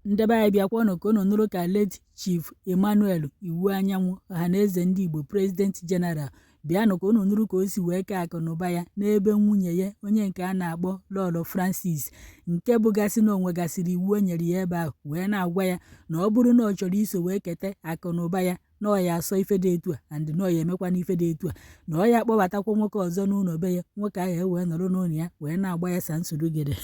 Ndị be anyị, bịakwanụ ka unu nụrụ ka late Chief Emmanuel Iwuanyanwu, Ọhaneze Ndị Igbo President General, bịanụ ka unu nụrụ ka o si wee kee akụ na ụba ya n'ebe nwunye ya, onye nke a na-akpọ Lọlọ Francis, nke bụgasị na o nwegasịrị iwu o nyere ya ebe ahụ, wee na-agwa ya na ọ bụrụ na ọ chọrọ iso wee keta akụ na ụba ya, na ọ ya asọ ife dị etu a and na ọ ya emekwana ife dị etu a, na ọ ya akpọbatakwa nwoke ọzọ n'ụlọ be ya, nwoke ahụ ewee nọrọ n'ụlọ ya wee na-agba ya sa nsurugede,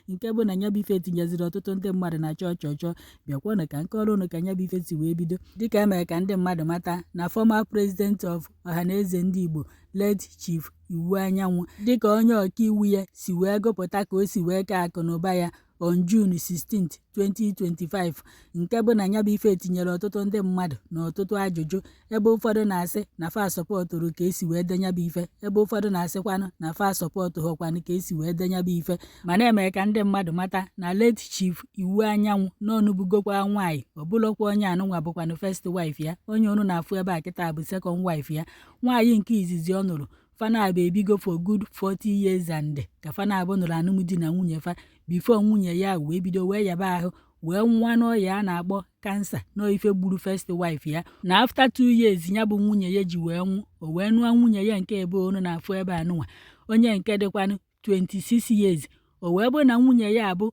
nke bụ na nya bụ ife tinyeziri ọtụtụ ndị mmadụ na chọọ chọọ chọọ. Bịakwanụ ka m kọọrọ unu ka nya bụ ife si wee bido. Dịka e mere ka ndị mmadụ mata na former president of Ọhaneze Ndị Igbo, late Chief Iwuanyanwu, dịka onye ọkaiwu ya si wee gụpụta ka o si wee kee akụ na ụba ya on June 16, 2025, nke bụ na ya bụ ife tinyere ọtụtụ ndị mmadụ na ọtụtụ ajụjụ, ebe ụfọdụ na-asị na fa sọpọtụrụ ka esi wee de nya bụ ife, ebe ụfọdụ na-asịkwanụ na fa sọpọtụghọkwanụ ka esi wee de nya bụ ife. Mana emere ka ndị mmadụ mata na late Chief Iwuanyanwu na ọ nụbugokwa nwaanyị, ọ bụlọkwa onye anụnwa bụkwanụ first wife ya. Onye unu na-afụ ebe a kịta bụ second wife ya. Nwaanyị nke izizi ọ nụrụ, fa naabọ ebigo for good 40 years and ka fa naabọ nụrụ anụmdi na nwunye fa before nwunye ya wee bido wee yaba ahụ, wee nwụọ n'ọya a na-akpọ kansa, nọ ife gburu first wife ya. Na after 2 years ya bụ nwunye ya ji wee nwụ, o wee nụọ nwunye ya nke ebe unu na-afụ ebe anụnwa, onye nke dịkwanụ 26 years. O wee bụ na nwunye ya bụ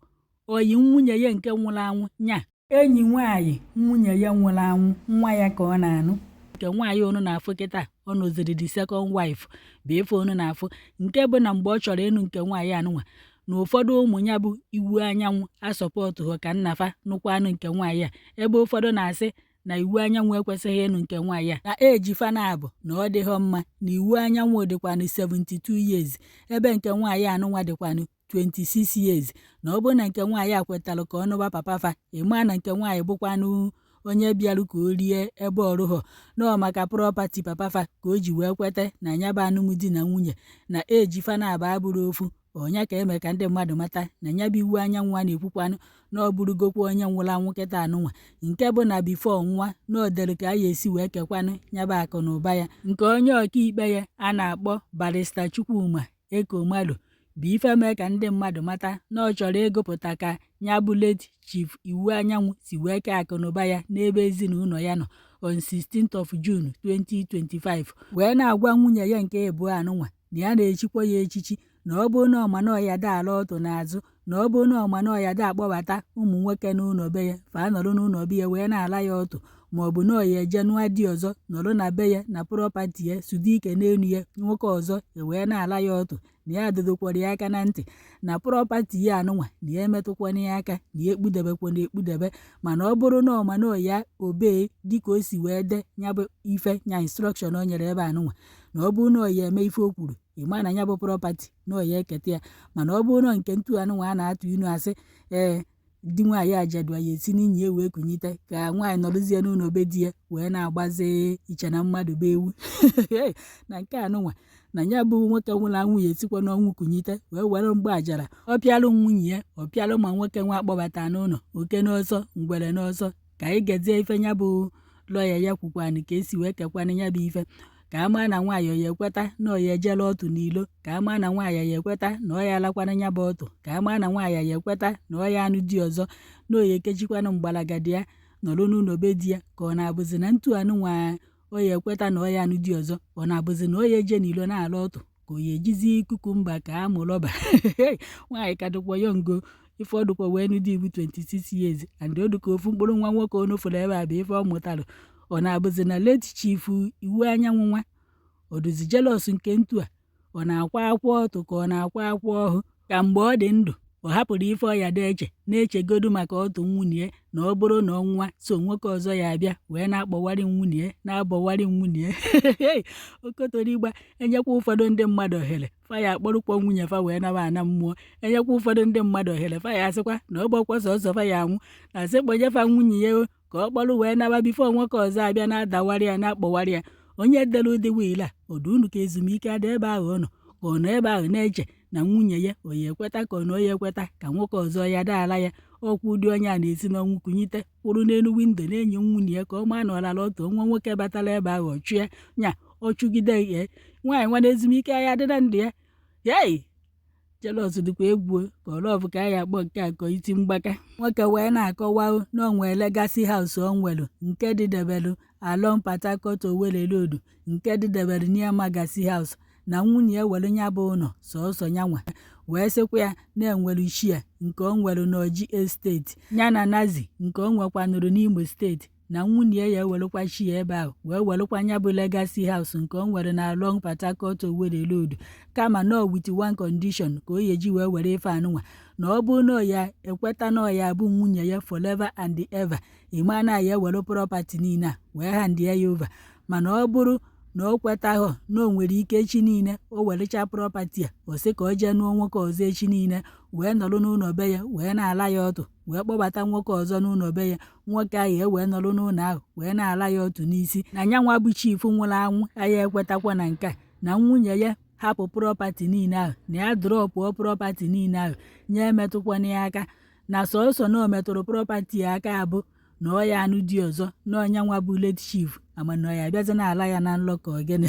oyi nwunye ya nke nwụrụ anwụ, nya enyi nwaanyị nwunye ya nwụrụ anwụ, nwa ya ka ọ na-anụ. Nke nwaanyị unu na-afụ kịta ọ nụziri, the second wife, bụ ife unu na-afụ, nke bụ na mgbe ọ chọrọ ịnụ nke nwaanyị anụnwa, na ụfọdụ ụmụ ya bụ Iwuanyanwu asọpọtụghị ka nna fa nụkwanụ nke nwaanyị a, ebe ụfọdụ na-asị na Iwuanyanwu ekwesịghị ịnụ nke nwaanyị a, na eji fa na-abụ na ọ dịghọ mma, na Iwuanyanwu dịkwanụ 72 years, ebe nke nwaanyị anụnwa dịkwanụ 26 years, na ọ bụrụ na nke nwaanyị a kwetalụ ka ọ nụba papa fa, ịma na nke nwaanyị bụkwanụ onye bịarụ ka o rie ebe ọrụghọ nọọ maka property papa fa ka o ji wee kweta na ya bụ anụmdi na nwunye, na eji fa na-aba abụrụ ofu ọnya. Ka eme ka ndị mmadụ mata na ya bụ Iwuanyanwu a na-ekwukwanụ na ọ bụrụgokwa onye nwụrụ anwụ kịta anụnwa, nke bụ na before nwa na o dere ka a ya esi wee kekwanụ ya bụ akụ na ụba ya, nke onye ọkaikpe ya a na-akpọ Barrister Chukwuma Ekomalu bụ ife mee ka ndị mmadụ mata na ọ chọrọ ịgụpụta ka ya bụ late Chief Iwuanyanwu si wee kee akụ na ụba ya n'ebe ezinụlọ ya nọ on 16th of June 2025, wee na-agwa nwunye ya nke ịbụọ anụnwa na ya na-echikwa ya echichi, na ọ bụrụ na ọma na ọya da ala ọtụ n'azụ, na ọ bụrụ na ọma na ọya da akpọbata ụmụ nwoke n'ụlọ be ya, fa nọrọ n'ụlọ be ya wee na-ala ya ọtụ, ma ọ bụ na ọ ya eje nụọ di ọzọ, nọrọ na be ya na property ya, sudo ike n'elu ya, nwoke ọzọ ewee na-ala ya ọtụ, na ya dodokwara ya aka na ntị na property ya anụnwa, na ya emetụkwana ya aka, na ya ekpudebekwana ekpudebe. Mana ọ bụrụ na ọma na ya obee dịka o si wee de ya bụ ife nya instruction o nyere ebe anụnwa, na ọ bụrụ na ọ ya eme ife o kwuru, ịma na ya bụ property na ọ ya eketa ya. Mana ọ bụrụ na nke ntu anụnwa a na-atụ inu asị ee di nwaanyị ajadu ya esi n'inyi ya wee kunyite ka nwaanyị nọrụzie n'ụlọ be di ya wee na-agbazi iche na mmadụ bụ ewu, na nke anụnwa na ya bụ nwoke nwụrụ anwụ ya esikwa n'ọnwụ kunyite wee were mgbe ajara ọ pịalụ nwunye ya, ọ pịalụ ma nwoke nwa akpọbata n'ụlọ, oke n'ọsọ, ngwere n'ọsọ. Ka anyị gezie ife ya bụ lọya ya kwukwanụ ka esi wee kekwanụ ya bụ ife, ka a maa na nwaanyị ya ekweta na ọ ya ejela ọtụ n'ilo, ka a maa na nwaanyị ya ekweta na ọ ya alakwana ya bụ ọtụ, ka a maa na nwaanyị ya ekweta na ọ ya anụ di ọzọ, na ọ ya ekechikwanụ mgbalagadi ya nọrọ n'ụlọ be di ya, ka ọ na-abụzi na ntu anụnwa ọ ya ekweta na ọ ya anụ di ọzọ, ọ na-abụzi na ọ ya eje n'ilo na-ala ọtụ, ka ọ ya ejizi cucumber ka amụ rọba. Nwaanyị ka dịkwa young, ife ọ dịkwa wee nụ di bụ 26 years and ọ dịka ofu mkpụrụ nwa nwoke onu fụrụ ebe a bụ ife ọ mụtara. Ọ na-abụzi na late Chief Iwuanyanwu nwa ọ dụzi jealous nke ntu a, ọ na-akwa akwa ọtụ ka ọ na-akwa akwa ọhụ, ka mgbe ọ dị ndụ ọ hapụrụ ife ọ ya dị eche na-echegodu maka ọtụ nwunye, na ọ bụrụ na ọnwa so nwoke ọzọ ya abịa wee na-akpọwarị nwunye, na-abọwarị nwunye okotorigba. Enyekwa ụfọdụ ndị mmadụ ohere, fa ya akpọrụkwa nwunye fa wee naba ana mmụọ. Enyekwa ụfọdụ ndị mmadụ ohere, fa ya asịkwa na ọ gbakwa sọsọ fa ya anwụ, na asị kpọnye fa nwunye ya ka ọ kpọrọ wee naba before nwoke ọzọ abịa na-adawarị ya, na-akpọwarị ya. Onye dere ụdị will a, ọdụ unu ka ezumike adị ebe ahụ ọ nọ, ka ọ nọ ebe ahụ na-eche na nwunye ya ọ ya ekweta, ka ọ na ọ ya ekweta ka nwoke ọzọ ya daala ya ọkwa. Ụdị onye a na-esi n'ọnwụ kunyite, kwụrụ n'elu window na-enyi nwunye ya ka ọ maa na ọ lara ọtụ nwa nwoke batara ebe ahụ, ọ chụọ nya, ọ chụgide ya. Nwaanyị nwa na ezumike ya dị na ndụ ya. Yei. Jealous dịkwa egwu ka ọ love ka a ya akpọ nke a ka isi mgbaka. Nwoke wee na-akọwa na o nwee legacy house o nwelu nke dịdebelu along Port Harcourt Owerri Road, nke dịdebere near Magasi House, na nwunye ya were nya bụ ụlọ sọsọ nyanwa. Wee sịkwa ya na enwere share nke o nwere n'Oji Estate ya na Nazi nke o nwekwanụrụ n'Imo Steeti, na nwunye ya ewerekwa share ebe ahụ, wee werekwa nya bụ legacy house nke o nwere na along Port Harcourt Owerri Road, kama na with one condition ka o yeji wee were ife anụnwa, na ọ bụrụ na ya ekweta na ọ ya bụ nwunye ya forever and ever, ịma na ya ewere property niile a wee hand ya over. Mana ọ bụrụ na o kwetaghọ, na o nwere ike echi niile o werecha property a, o sị ka o jee nụọ nwoke ọzọ echi niile, wee nọrọ n'ụlọ be ya wee na-ala ya ọtụ, wee kpọbata nwoke ọzọ n'ụlọ be ya, nwoke ahụ ewee nọrọ n'ụlọ ahụ wee na-ala ya ọtụ n'isi, na nyanwa bụ chief nwụrụ anwụ anyị ekwetakwa na nke a, na nwunye ya hapụ property niile ahụ, na ya dropụọ property niile ahụ, nye emetụkwana ya aka, na sọsọ na o metụrụ property aka abụ na ọ ya anụ di ọzọ, na ọnya nwa bụ late chief ama na ọ ya abịazi na-ala ya na nlọ ka ọ gịnị,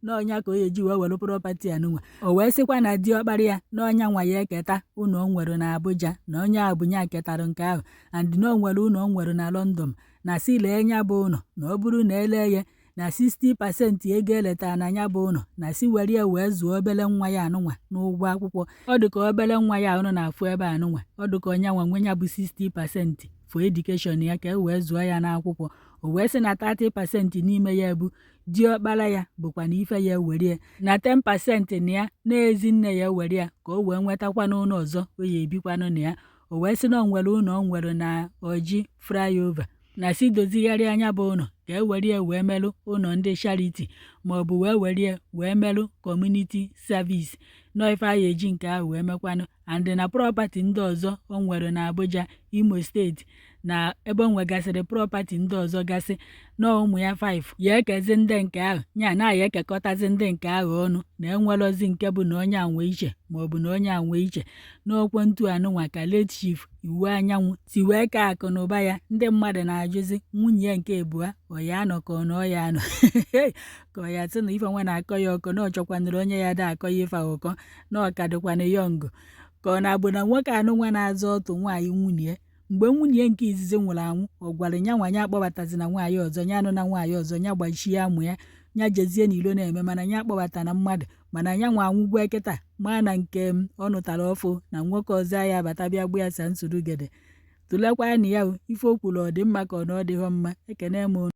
na ọnya ka o eji wee were property anụnwa. O wee sịkwa na diọkpara ya, na ọnya nwa ya eketa ụlọ o nwere na Abuja, na onye ahụ bụ ya ketara nke ahụ, and na o nwere ụlọ o nwere na London, na si lee nya bụ ụlọ, na ọ bụrụ na elee ya na 60% ego eletara na ya bụ ụlọ, na si were ya wee zụọ obere nwa ya anụnwa n'ụgwọ akwụkwọ. Ọ dị ka obere nwa ya ahụ na-afụ ebe anụnwa, ọ dị ka onye nwa nwe ya bụ 60% for education ya, ka e wee zụọ ya n'akwụkwọ. O wee sị na 30% n'ime ya bụ diọkpara ya bụkwa na ife ya ewere, na 10% na ya na ezi nne ya ewere ya ka o wee nwetakwa n'ụlọ ọzọ o ya ebikwanụ na ya. O wee sị na o nwere ụlọ o nwere na Oji Flyover, na si dozigharịa anya bụ ụlọ ka e were ya wee melụ ụlọ ndị charity, maọbụ wee were ya wee melụ community service, nọ ife a eji nke ahụ wee mekwanụ, and na property ndị ọzọ o nwere na Abuja, Imo Steeti, na ebe o nwegasịrị property ndị ọzọ gasị, na ụmụ ya 5 ya ekezi ndị nke ahụ, ya na ya ekekọtazi ndị nke ahụ ọnụ, na enwerozi nke bụ na onye anwe iche maọbụ na onye anwe iche. N'okwu ntu anụnwa ka late Chief Iwuanyanwu si wee kee akụ na ụba ya. Ndị mmadụ na-ajụzi nwunye ya nke abụọ, ọ ya anọ ka ọ na ọ ya anọ, ka ọ ya sị na ife nwa na-akọ ya ọkọ, na ọ chọkwanụrụ onye ya da akọ ya ife ụkọ, na ọ ka dịkwanụ young, ka ọ na-abụ na nwoke anụnwa na-azọ ọtụ nwaanyị nwunye ya. Mgbe nwunye nke izizi nwụrụ anwụ, ọ gwara ya nwa ya akpọbatazi na nwaanyị ọzọ, ya anụ na nwaanyị ọzọ, ya gbachie amụ ya, ya jezie n'ilo na-eme, mana ya akpọbata na mmadụ, mana ya nwa anwụgwo kịta, maa na nke ọ nụtara ọfụ na nwoke ọzọ ya abata bịa gbu ya sa nsuru gede. Tụlekwa na ya ife o kwuru, ọ dị mma ka ọ na ọ dịghọ mma? Ekene m.